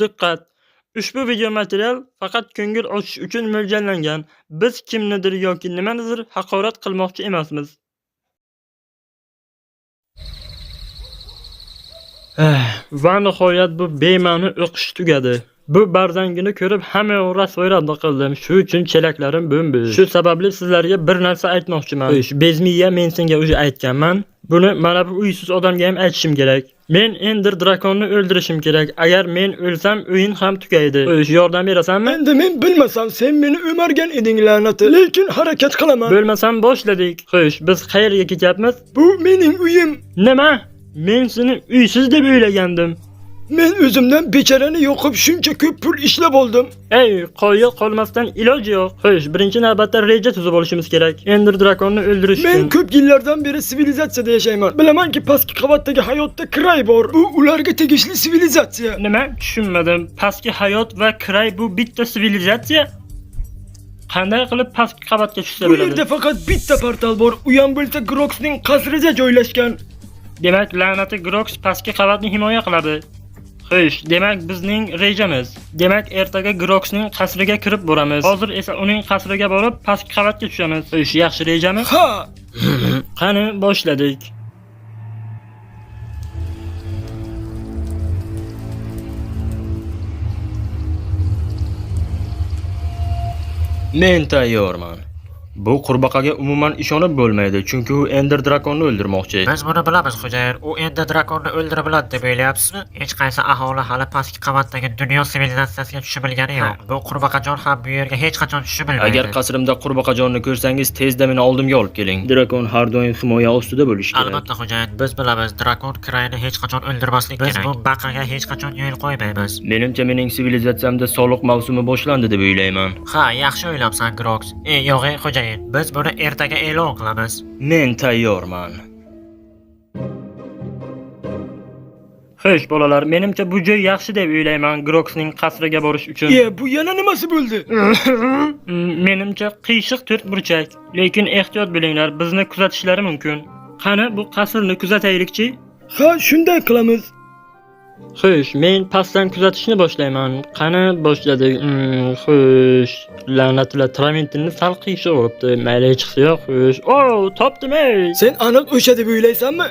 Diqqat! Ushbu video material faqat ko'ngil ochish uchun mo'ljallangan. Biz kimnidir yoki nimanidir haqorat qilmoqchi emasmiz. Va nihoyat bu bema'ni o'qish tugadi. Bu barzangini ko'rib hamma yoq rasvoyratni qildim. Shu uchun chelaklarim bo'm-bo'sh. Shu sababli sizlarga bir narsa aytmoqchiman. Xo'sh, bezmiya men senga o'zi aytganman. Buni mana bu uysiz odamga ham aytishim kerak. Men Ender Drakonni o'ldirishim kerak. Agar men o'lsam, o'yin ham tugaydi. Xo'sh, yordam berasanmi? Endi men bilmasam sen meni o'margan eding la'nati. Lekin harakat qilaman. Bo'lmasam boshladik. Xo'sh, biz qayerga ketyapmiz? Bu mening uyim. Nima? Men seni uysiz deb o'ylagandim. Men o'zimdan becharani yoqib shuncha ko'p pul ishlab oldim. Ey, qoyil qolmasdan iloji yo'q. Xo'sh, birinchi navbatda reja tuzib olishimiz kerak. Ender Drakonni o'ldirish Men uchun. ko'p yillardan beri sivilizatsiyada yashayman. Bilamanki pastki qavatdagi hayotda kiray bor. Bu ularga tegishli sivilizatsiya. Nima? Tushunmadim. Pastki hayot va kiray bu bitta sivilizatsiya? Qanday qilib pastki qavatga tushsa Bu bo'ladi? yerda faqat bitta portal bor. U ham bo'lsa Groxning qasrida joylashgan. Demak, la'nati Grox pastki qavatni himoya qiladi. Xo'sh, demak bizning rejamiz. Demak, ertaga Groxning qasriga kirib boramiz. Hozir esa uning qasriga borib, pastki qavatga tushamiz. Xo'sh, yaxshi rejami? Ha, Qani, boshladik. Men tayyorman. Bu qurbaqaga umuman ishonib bo'lmaydi, chunki u Ender Drakonni o'ldirmoqchi. Biz buni bilamiz, xo'jayin. U endi drakonni o'ldira biladi deb o'ylayapsizmi? Hech qaysi aholi hali pastki qavatdagi dunyo sivilizatsiyasiga tusha bilgani yo'q. Bu qurbaqajon ham bu yerga hech qachon tusha bilmaydi. Agar qasrimda qurbaqajonni ko'rsangiz, tezda meni oldimga olib keling. Drakon har doim himoya ostida bo'lishi kerak. Albatta xo'jayin, biz bilamiz, drakon Krayni hech qachon o'ldirmaslik kerak. Biz bu baqaga hech qachon yo'l qo'ymaymiz. Menimcha mening sivilizatsiyamda soliq mavsumi boshlandi deb o'ylayman. Ha, yaxshi o'ylabsan, Grox. E, yo'q, ey, xo'jayin, biz buni ertaga e'lon qilamiz. Men tayyorman. Xo'sh, bolalar, menimcha bu joy yaxshi deb o'ylayman Groxning qasriga borish uchun. e bu yana nimasi bo'ldi? Menimcha qiyshiq to'rtburchak. Lekin ehtiyot bo'linglar, bizni kuzatishlari mumkin. Qani, bu qasrni kuzataylikchi. Ha, shunday qilamiz. Xo'sh, men pastdan kuzatishni boshlayman. Qani, boshladik. Xo'sh, la'natlar Tramintinni sal qiyshiq bo'libdi. Mayli, hechqisi yo'q. Xo'sh. O, topdim ey. Sen aniq o'sha deb o'ylaysanmi?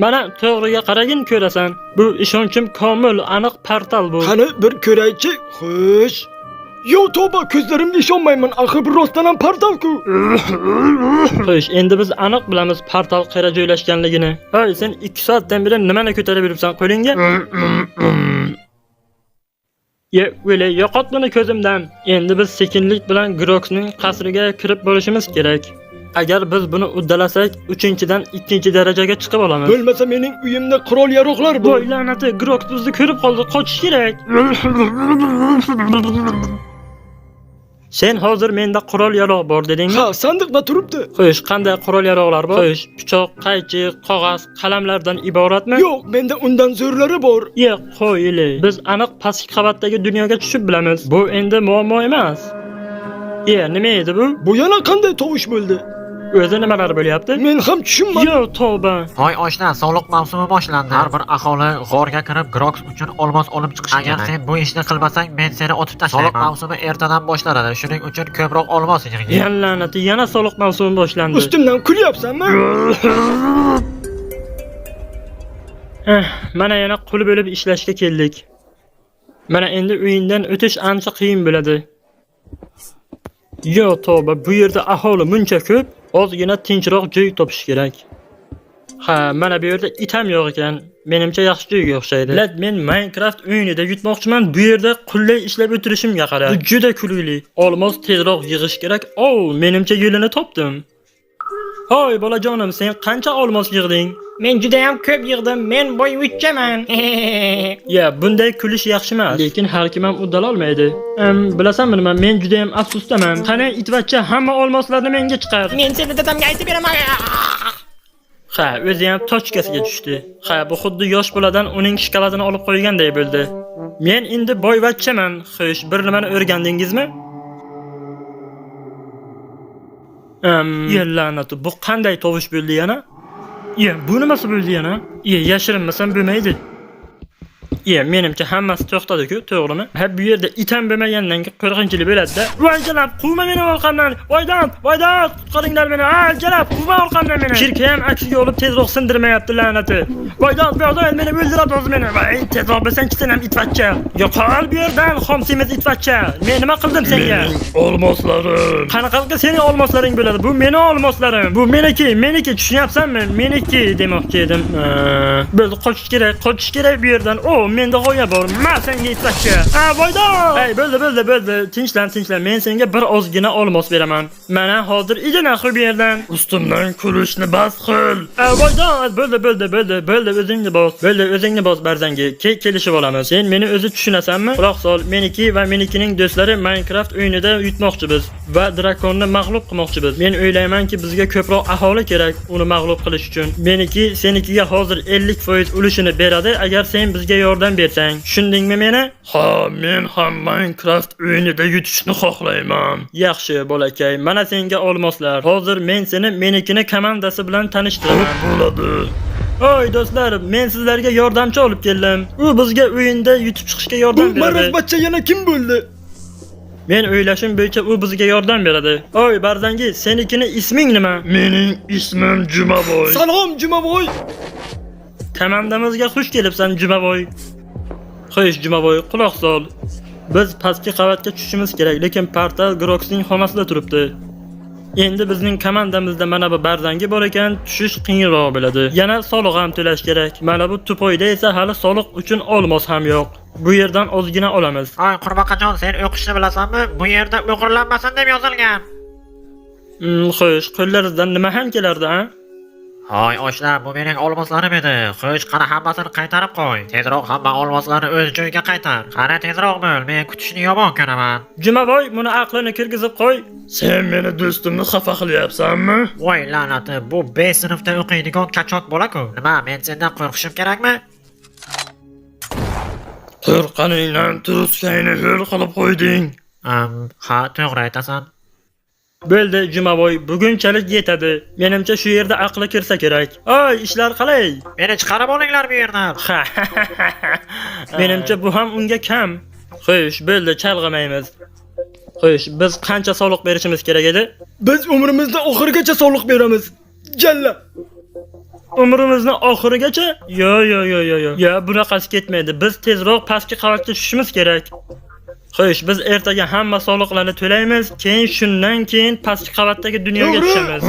Mana to'g'riga qaragin ko'rasan. Bu ishonchim komil, aniq portal bu. Qani bir ko'raychi. Xo'sh. Yo tavba, ko'zlarimga ishonmayman. Axir bu rostdan ham portal-ku. Xo'sh, endi biz aniq bilamiz portal qayerda joylashganligini. Hoy, sen 2 soatdan beri nimani ko'tarib yuribsan qo'lingga? Ye, o'le, yo'qot buni ko'zimdan. Endi biz sekinlik bilan Groxning qasriga kirib borishimiz kerak. Agar biz buni uddalasak, 3-dan 2-darajaga chiqib olamiz. Bo'lmasa mening uyimda qurol yarog'lar bor. Voy la'nati, Grox bizni ko'rib qoldi, qochish kerak. Sen hozir menda qurol yarog' bor dedingmi? Ha, sandiqda turibdi. Xo'sh, qanday qurol yarog'lar bor? Xo'sh, pichoq, qaychi, qog'oz, qalamlardan iboratmi? Yo'q, menda undan zo'rlari bor. Yo'q, qo'yili. Biz aniq pastki qavatdagi dunyoga tushib bilamiz. Bu endi muammo emas. E, nima edi bu? Bu yana qanday tovush bo'ldi? O'zi nimalar bo'lyapti? Men ham tushunmadim. Yo, tavba. Hoy oshna, soliq mavsumi boshlandi. Har bir aholi g'orga kirib Grox uchun olmos olib chiqishi kerak. Agar sen bu ishni qilmasang, men seni otib tashlayman. Soliq mavsumi ertadan boshlanadi. Shuning uchun ko'proq olmos yig'ing. Yan la'nati, yana soliq mavsumi boshlandi. Ustimdan kulyapsanmi? Eh, mana yana qul bo'lib ishlashga keldik. Mana endi o'yindan o'tish ancha qiyin bo'ladi. Yo tavba, bu yerda aholi muncha ko'p, ozgina tinchroq joy topish kerak. Ha, mana bu yerda it ham yo'q ekan. Menimcha yaxshi joyga o'xshaydi. Bilad, men Minecraft o'yinida yutmoqchiman. Bu yerda qulday ishlab o'tirishimga qara. Bu juda kulgili. Olmos tezroq yig'ish kerak. O, menimcha yo'lini topdim. Hoy bolajonim, sen qancha olmos yig'ding? Men judayam ko'p yig'dim. Men boyvuchchaman. Ya, bunday kulish yaxshi emas. Lekin har kim ham uddalolmaydi. Bilasanmi nima, men juda ham afsusdaman. Qani itvachcha, hamma olmoslarni menga chiqar. Men seni dadamga aytib beraman. Ha, o'zi ham tochkasiga tushdi. Ha, bu xuddi yosh boladan uning shokoladini olib qo'yganday bo'ldi. Men endi boyvachchaman. Xo'sh, bir nimani o'rgandingizmi? Ya la'nati, bu qanday tovush bo'ldi yana? Ya, bu nimasi bo'ldi yana? Ya, yashirinmasam bo'lmaydi. Iya, menimcha hammasi to'xtadi-ku, to'g'rimi? Ha, bu yerda it ham bo'lmagandan keyin qo'rqinchli bo'ladi-da. Voy jalab, quvma meni orqamdan. Voydan, voydan, qutqaringlar meni. Ha, jalab, quvma orqamdan meni. Kirka ham aksiga olib tezroq sindirmayapti la'nati. Voydan, voydan, meni o'ldiradi o'zi meni. Voy, tezroq bo'lsang sen ham itvachcha. Yo'qol bu yerdan, xom semiz itvachcha. Men nima qildim senga? Olmoslarim. Qanaqa qilib sening olmoslaring bo'ladi? Bu meni olmoslarim. Bu meniki, meniki, tushunyapsanmi? Meniki demoqchi edim. Bo'ldi, qochish kerak, qochish kerak bu yerdan. O, menda g'oya bor. Ma senga itvachcha. Ha, voydo! Hey, bo'ldi, bo'ldi, bo'ldi. Tinchlan, tinchlan. Men senga bir ozgina olmos beraman. Mana hozir idin axir bu yerdan. Ustimdan kulishni bas qil. Ha, voydo! Bo'ldi, bo'ldi, bo'ldi, bo'ldi, o'zingni bos. Bo'ldi, o'zingni bos barzangi. Kelishib olamiz. Sen meni o'zi tushunasanmi? Quloq sol, meniki va menikining do'stlari Minecraft o'yinida yutmoqchi biz va drakonni mag'lub qilmoqchi biz. Men o'ylaymanki, bizga ko'proq aholi kerak uni mag'lub qilish uchun. Meniki senikiga hozir 50% ulushini beradi agar sen bizga yordam bersang. Tushundingmi meni? Ha, men ham Minecraft o'yinida yutishni xohlayman. Yaxshi, bolakay. Mana senga olmoslar. Hozir men seni menikini komandasi bilan tanishtiraman. Bo'ladi. Oy do'stlar, men sizlarga yordamchi olib keldim. U bizga o'yinda yutib chiqishga Bu yordam beradi. marazbachcha yana kim bo'ldi? Men o'ylashim bo'yicha u bizga yordam beradi. Oy barzangi, senikini isming nima? Mening ismim Jumaboy. Salom Jumaboy. Komandamizga xush kelibsan Jumaboy. Xo'sh Jumaboy, quloq sol. Biz pastki qavatga tushishimiz kerak, lekin portal Groxning xonasida turibdi. Endi bizning komandamizda mana bu barzangi bor ekan, tushish qiyinroq bo'ladi. Yana soliq ham to'lash kerak. Mana bu tupoyda esa hali soliq uchun olmos ham yo'q. Bu yerdan ozgina olamiz. Ay qurbaqajon, sen o'qishni bilasanmi? Bu yerda o'g'irlanmasin deb yozilgan. Xo'sh, qo'llaringizdan nima ham kelardi, a? Hoy oshna, bu mening olmoslarim edi. Xo'sh, qani hammasini qaytarib qo'y. Tezroq hamma olmoslarni o'z joyiga qaytar. Qani tezroq bo'l, men kutishni yomon ko'raman. Jumaboy, buni aqlini kirgizib qo'y. Sen meni do'stimni xafa qilyapsanmi? Voy la'nati, bu B sinfda o'qiydigan kachok bola-ku. Nima, men sendan qo'rqishim kerakmi? Qo'rqqaningdan turskangni ho'l qilib qo'yding. Ha, to'g'ri aytasan. Bo'ldi Jumaboy, bugunchalik yetadi. Menimcha shu yerda aqli kirsa kerak. Oy, ishlar qalay? Meni chiqarib olinglar bu yerdan. Ha. Menimcha bu ham unga kam. Xo'sh, bo'ldi, chalg'imaymiz. Xo'sh, biz qancha soliq berishimiz kerak edi? Biz umrimizda oxirigacha soliq beramiz. Jalla. Umrimizni oxirigacha? Yo, yo, yo, yo, yo. Ya, bunaqasi ketmaydi. Biz tezroq pastki qavatga tushishimiz kerak. Xo'sh, biz ertaga hamma soliqlarni to'laymiz, keyin shundan keyin pastki qavatdagi dunyoga To'g'ri. tushamiz.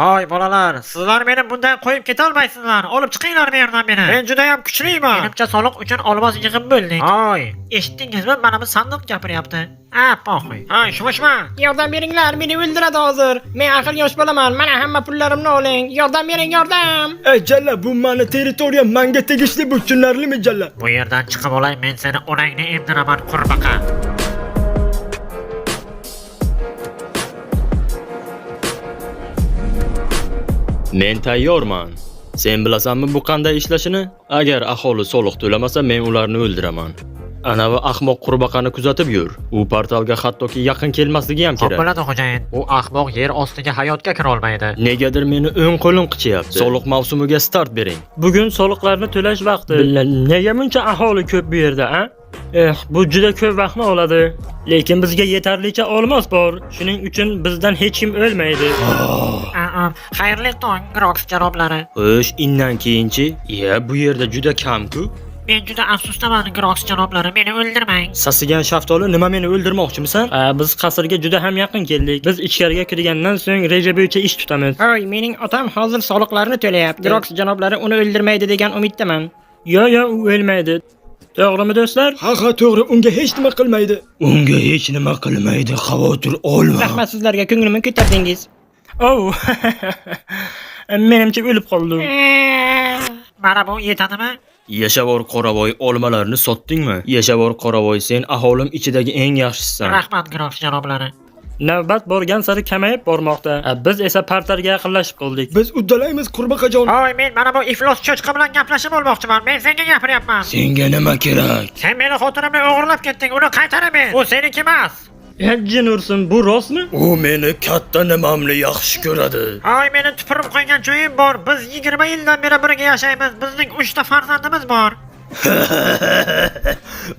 Hoy bolalar, sizlar meni bunday qo'yib ketolmaysizlar. Olib chiqinglar bu yerdan meni. Men juda ham kuchliman. Menimcha soliq uchun olmos yig'ib bo'ldik. Hoy, eshitdingizmi? Mana bu sandiq gapiryapti. A, poxuy. Hoy, shoshma. Yordam beringlar, meni o'ldiradi hozir. Men axir yosh bolaman. Mana hamma pullarimni oling. Yordam bering, yordam. Ey Jalla, bu mani territoriyam, manga tegishli bu, tushunarlimi Jalla? Bu yerdan chiqib olay, men seni onangni emdiraman, qurbaqa. Men tayyorman. Sen bilasanmi bu qanday ishlashini? Agar aholi soliq to'lamasa, men ularni o'ldiraman. Anavi ahmoq qurbaqani kuzatib yur. U portalga hattoki yaqin kelmasligi ham Xo'p kerak. bo'ladi xo'jayin. U ahmoq yer ostiga hayotga kira olmaydi. Negadir meni o'ng qo'lim qichiyapti. Soliq mavsumiga start bering. Bugun soliqlarni to'lash vaqti. Billa, nega buncha aholi ko'p bu yerda, a? Eh, bu juda ko'p vaqtni oladi. Lekin bizga yetarlicha olmos bor. Shuning uchun bizdan hech kim o'lmaydi. Aa, xayrli tong, Grox janoblari. Xo'sh, indan keyinchi? Ya, bu yerda juda kam-ku. Men juda afsusdaman, Grox janoblari, meni o'ldirmang. Sasigan shaftoli, nima meni o'ldirmoqchimisan? A, biz qasrga juda ham yaqin keldik. Biz ichkariga kirgandan so'ng reja bo'yicha ish tutamiz. Hoy, mening otam hozir soliqlarni to'layapti. Grox janoblari uni o'ldirmaydi degan umiddaman. Yo, yo, u o'lmaydi. To'g'rimi do'stlar? Ha, ha, to'g'ri, unga hech nima qilmaydi. Unga hech nima qilmaydi, xavotir olma. Rahmat sizlarga, ko'nglimni ko'tardingiz. Oh. Menimcha o'lib qoldim. Mana bu yetadimi? Yashavor Qoravoy, olmalarni sotdingmi? Yashavor Qoravoy, sen aholim ichidagi eng yaxshisisan. Rahmat, Grox janoblari. Navbat borgan sari kamayib bormoqda. A, biz esa portalga yaqinlashib qoldik. Biz uddalaymiz qurbaqajon. Hoy, men mana bu iflos cho'chqa bilan gaplashib olmoqchiman. Men senga gapiryapman. Senga nima kerak? Sen meni xotinimni o'g'irlab ketding, uni qaytarib ber. U seniki emas. Ya, jin ursin, bu rostmi? U meni katta nimamni yaxshi ko'radi. Hoy, meni tupurib qo'ygan joyim bor. Biz 20 yildan beri birga yashaymiz. Bizning 3 ta farzandimiz bor.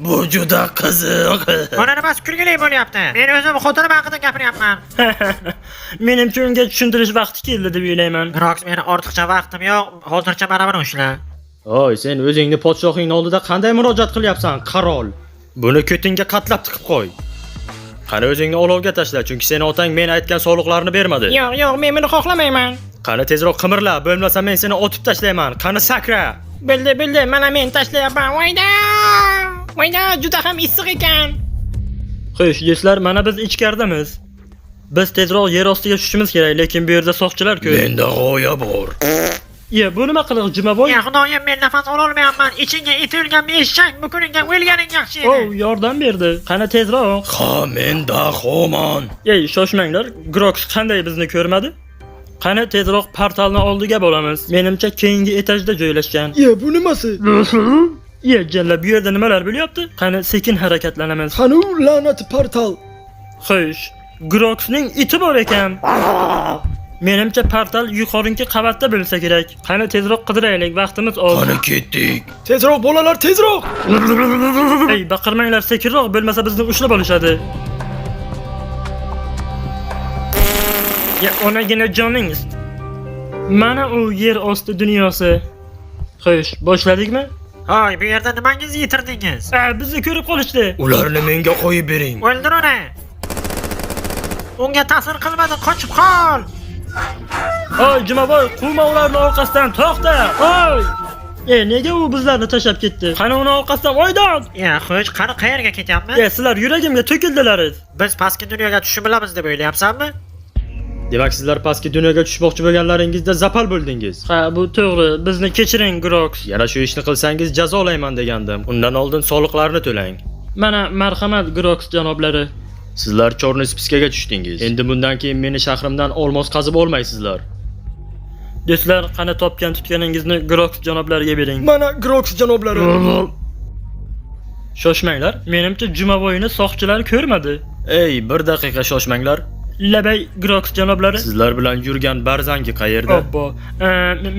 Bu juda qiziq. Mana nimasi kulgili bo'lyapti? Men o'zim xotinim haqida gapiryapman. Menimcha unga tushuntirish vaqti keldi deb o'ylayman. Grox, meni ortiqcha vaqtim yo'q. Hozircha mana buni ushla. Oy, sen o'zingni podshohingni oldida qanday murojaat qilyapsan, qarol? Buni ko'tingga qatlab tiqib qo'y. Qani o'zingni olovga tashla, chunki seni otang men aytgan soliqlarni bermadi. Yo'q, yo'q, men buni xohlamayman. Qani tezroq qimirla, bo'lmasa men seni otib tashlayman. Qani sakra. Bildi, bildi, mana men tashlayapman. Voyda! Voyda, juda ham issiq ekan. Xo'sh, do'stlar, mana biz ichkaridamiz. Biz tezroq yer ostiga tushishimiz kerak, lekin bu yerda soqchilar ko'p. Menda g'oya bor. Iya, bu nima qiliq, Jumaboy? Ya xudoyim, men nafas ololmayapman. Ichingga it o'lgan eshak, bu kuningga o'lganing yaxshi edi. Oh, yordam berdi. Qani tezroq. Ha, men dahoman. Ey, shoshmanglar. Grox qanday bizni ko'rmadi? Qani tezroq portalni oldiga boramiz. Menimcha keyingi etajda joylashgan. Ye, bu nimasi? Iya, jalla, bu yerda nimalar bo'lyapti? Qani sekin harakatlanamiz. Qani u la'nati portal? Xo'sh, Groxning iti bor ekan. Menimcha portal yuqoringi qavatda bo'lsa kerak. Qani tezroq qidiraylik, vaqtimiz oz. Qani ketdik. Tezroq bolalar, tezroq! Ey, baqirmanglar, sekinroq, bo'lmasa bizni ushlab olishadi. Ya onagina joningiz. Mana u yer osti dunyosi. Xo'sh, boshladikmi? Hoy, bu yerda nimangizni yitirdingiz? A, bizni ko'rib qolishdi. Ularni menga qo'yib bering. O'ldir uni. Unga ta'sir qilmadi, qochib qol. Oy, Jumaboy, quvma ularni orqasidan, to'xta. Oy! E, nega u bizlarni tashlab ketdi? Qani uni orqasidan oydon! Ya, xo'sh, qani qayerga ketyapmiz? E, sizlar yuragimga to'kildilaringiz. Biz pastki dunyoga tushib bilamiz deb o'ylayapsanmi? Demak, sizlar pastki dunyoga tushmoqchi bo'lganlaringizda zapal bo'ldingiz. Ha, bu to'g'ri. Bizni kechiring, Grox. Yana shu ishni qilsangiz jazolayman degandim. Undan oldin soliqlarni to'lang. Mana marhamat, Grox janoblari. Sizlar chorni spiskaga tushdingiz. Endi bundan keyin meni shahrimdan olmos qazib olmaysizlar. Do'stlar, qani topgan tutganingizni Grox janoblariga bering. Mana Grox janoblari. Shoshmanglar, menimcha Jumaboyni soqchilar ko'rmadi. Ey, bir daqiqa shoshmanglar. Labay, Grox janoblari. Sizlar bilan yurgan barzangi qayerda? Obbo.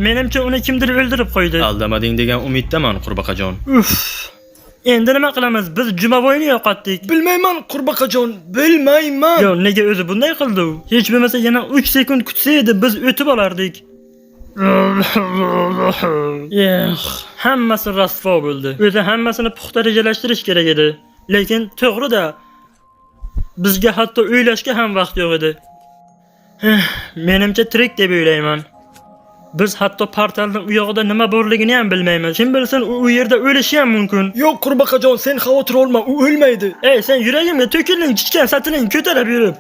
Menimcha uni kimdir o'ldirib qo'ydi. Aldamading degan umiddaman, qurbaqajon. Uf. Endi nima qilamiz? Biz Jumaboyni yo'qotdik. Bilmayman, qurbaqajon, bilmayman. Yo, nega o'zi bunday qildi u? Hech bo'lmasa yana 3 sekund kutsa edi, biz o'tib olardik. Eh, hammasi rasvo bo'ldi. O'zi hammasini puxta rejalashtirish kerak edi. Lekin to'g'ri-da, bizga hatto o'ylashga ham vaqt yo'q edi. Eh, menimcha tirik deb o'ylayman. Biz hatto portalning u yog'ida nima borligini ham bilmaymiz. Kim bilsin, u yerda o'lishi ham mumkin. Yo'q, qurbaqajon, sen xavotir olma, u o'lmaydi. Ey, sen yuragimga to'kilding, chichkan satining ko'tarib yurib.